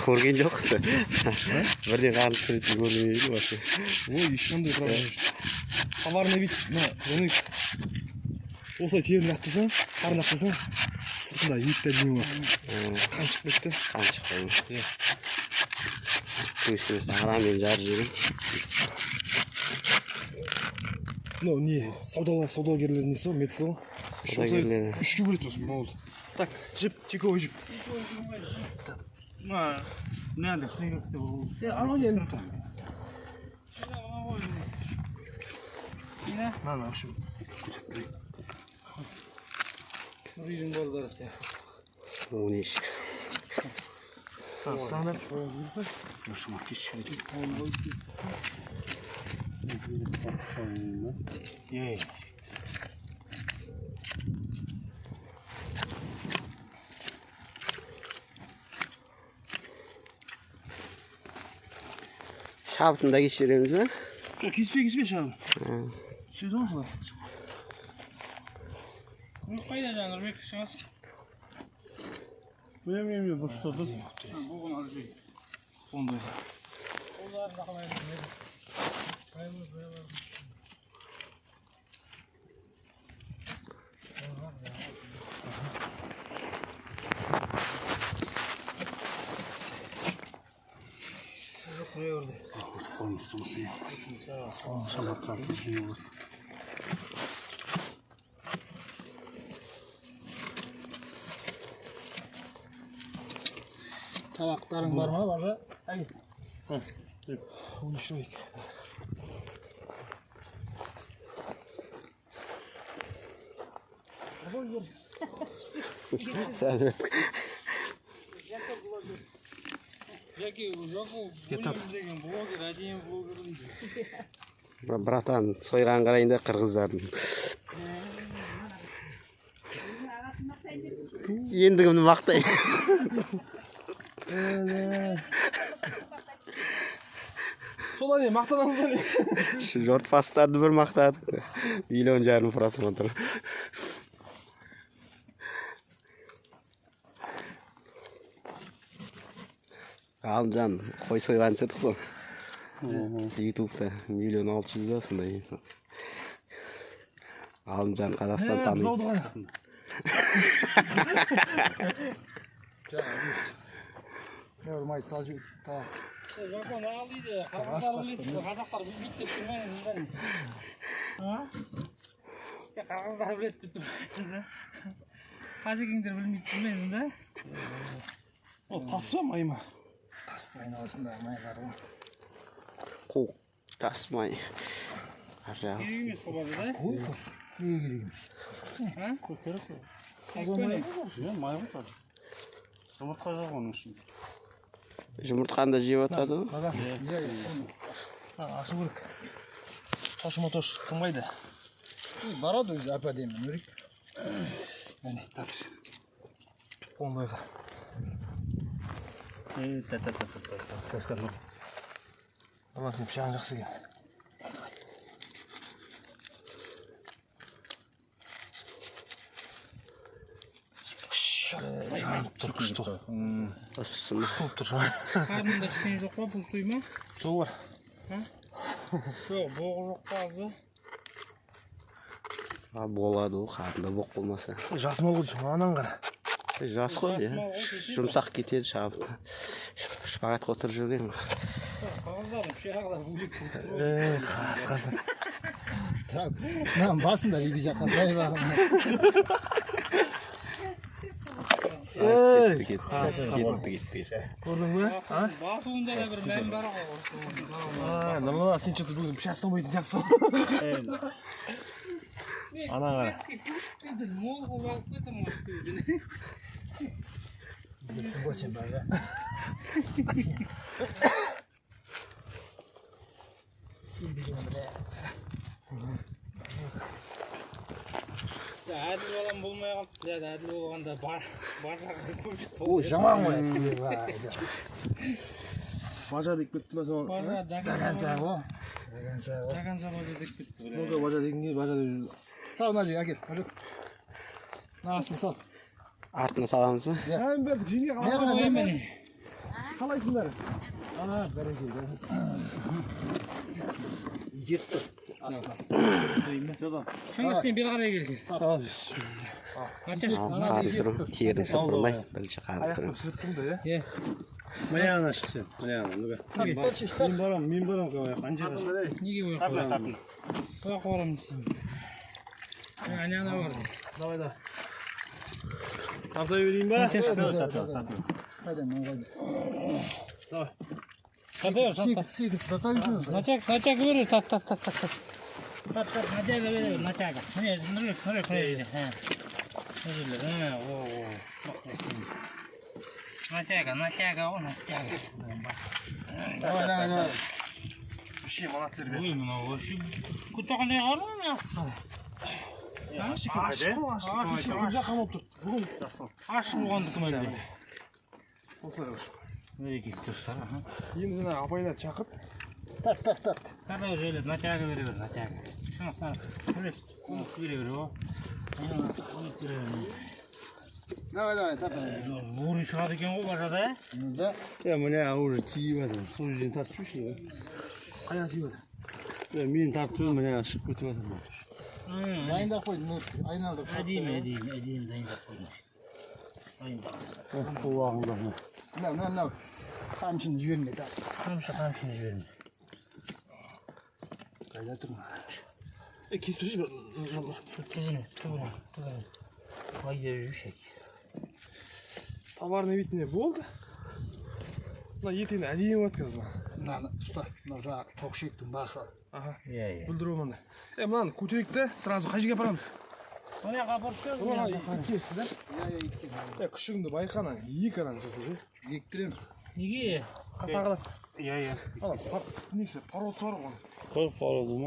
Көрген жоқсың. Бірден қарын түсіретін көрмеген вообще. Ой, ешқандай проблема жоқ. Товарный вид, мына, және осылай терін лақтырсаң, тұрсаң, қарын лақтырсаң, сыртында ет те әдемі болады. Қан шығып кетті. Қан шықпай. Иә. Төсіміз арамен жарып жіберген. Мынау не, саудагерлердің несі ғой, методы ғой. Саудагерлер. Үшке бөледі осы болды. Так, жіп, тиковый жіп. На, надо, Анау не? Мына, На, в общем. Үйдің балдары сияқты. 13. Ұстаңдар. Ей. Шабытын да кесіп жібереміз бе? Жоқ, кеспе, кеспе шабын. Түседі ғой солай. Қайда жаңа Нұрбек шығасың? Міне, бұрышта тұр. Бұғын алып жей. Ондай. Қолдарын қалай. Табақтарың бар ма, бажа? 13 лайк. Сәл Жаки, Жаку, деген блогер, әдемі блогер дейді. Братан, сойған қарайын да қырғыздардың. Енді кімді мақтай? Солай не, мақтанамыз ба не? Жортпастарды бір мақтадық. 1,5 миллион просмотр. Ғалымжан қой сойған түсірдік қой. Ютубта 1,6 миллион ба сондай. Ғалымжан Қазақстан таниды. Бұзауды қара. Не ұрмайды, сал жібер. Табақ. Жаку, нағыл дейді, қырғыздар білмейді, қазақтар білмейді деп тұрмаймын бәрін. А? Тек қырғыздар біледі деп тұрмаймын. Қазекеңдер білмейді тұрмаймын да? Ол тас па, май ма? Тастың айналасында май бар ғой. Қуық тас май. Ар жағы. Керек емес қой бажа, да? Ой, неге керек емес? А? Керек қой. Таза май. Иә, май ғой таза. Жұмыртқа жоқ оның ішінде. Жұмыртқаны да жеп жатады ғой. Бага, Иә, иә. ашу керек. Тош мотош қынбайды. Барады өзі әп әдемі, Нұрик. Әне, татыр. Ондайға. Нұрлан, сен пышағың жақсы екен. Жанып тұр, күшті. Ыссы ма? Күшті болып тұр жан. Қарнында ештеңе жоқ па, пустой ма? Сол бар. Жоқ, боғы жоқ па, аз ба? А, болады ғой, қарында боқ болмаса. Жас мал ғой, анан қара. Жас қой, Жас иә. мал ғой, шешеді. Жұмсақ кетеді шабыт. Шпагатқа отырып жүрген ғой. Қырғыздардың пышағы да бөлек болып тұр ғой. Қас қас. Так, мынаның басында үйге жаққан сай бағым. Ей, Кетті, кетті, кетті, кетті. Көрдің бе? А? Басуында да бір мән бар ғой. А, Нұрлан, сен что-то бүгін пышақ ұстамайтын сияқтысың. Ана қара. Детский пушк дейді, мол қылып алып кетті ма? Білсің ғой сен, бажа. Сен деген бля. Әділ балам болмай қалыпты. Әділ болғанда бар жағы көп шықты. Ой, жаман ғой. Бажа деп кетті ма соны? Бажа, До конца ғой. До конца ғой. До конца бажа деп кетті. Ну-ка, бажа дегенге бажа деп жүр. Сал мына жерге әкел, бажа. Мына астын сал. Артына саламыз ба? Ән бердік, жеңге Мына қалып. мына, мына. Қалайсыңдар? А, бәрекелді. Итеріп тұр. Шыңғыс, сен бері қарай кел. Ал, бисмилля. Начаш. Қарын сырым, терін сыпырмай, бірінші қарын Аяқ сырым. пісіріп тұрмын да, иә? Иә. Мына шық сен. Мына, ну-ка. Тарт, Мен барам, мен барам ана жерге. Неге ой қоямын? Ой қоямын сен. Ана ана бар. Давай, давай. Тарта берейін ба? Қайда, мынау қайда? Давай. Тарта бер, тарта. Секіріп тарта берсеңіз. Натяг, натяг бер, тарт, тарт, тарт, тарт. Тарт, тарт, натяга бере бер, натяга. Міне, Нұрбек, Нұрбек, мына жерде. Мына жерлер, о, о. Натяга, натяга, о, натяга. Давай, давай, давай. Вообще, молодцы, ребят. Ой, мынау вообще күтіқандай қарын жақсы. Ашық қой, ашық. Бүгін қамалып тұр. Бүгін Ашық болғандығы ма әлде? осылай қылшы. Берекелі достар, аха. Енді жаңағы апайларды шақырып, Тарт, тарт, тарт. Тарта бер, жайлап, натяга бере бер, натяга. Шыңғыс, Нұрбек, бере бер, о. Нұрбек, бере бер. Давай, давай, тарт. Бурый шығады екен ғой бажада, ә? Ну да. Е, мына уже тиіп жатыр. Сол жерден тартып жүрші. қайдан тиіп жатыр? Е, мен тартып тұрмын, мына шығып кетіп жатыр. Дайындап қойдым, айналдырып. Әдемі, әдемі, әдемі дайындап қойдың. Дайындап. Құлағында. Мынау, мынау, мынау. Қамшыны жіберме, тарт. Қамшы, қамшыны жіберме. Қайда тұр мына? Е, кесіп тұршы бір. Түбіне, түбіне, түбіне. Ай деп жүрші әкесі. Товарный вид не болды? Мына ет енді әдемі болады қазір мына. Мынаны ұста. Мынау жаңағы тоқшектің басы. Аха. Иә, иә. Бүлдіріп мынандай. Е, мынаны көтерейік те, сразу қай жерге апарамыз? Мына жаққа апарып тастаңыз, Мына мына жаққа. итке, да? Иә, иә, итке. Е, күшігіңді байқа ана, екі ананы жасаса ше. Ектіремін. Неге? Қата қалады. Иә, иә. Ана, несі, породасы бар ғой оның. Қойып қалады ма?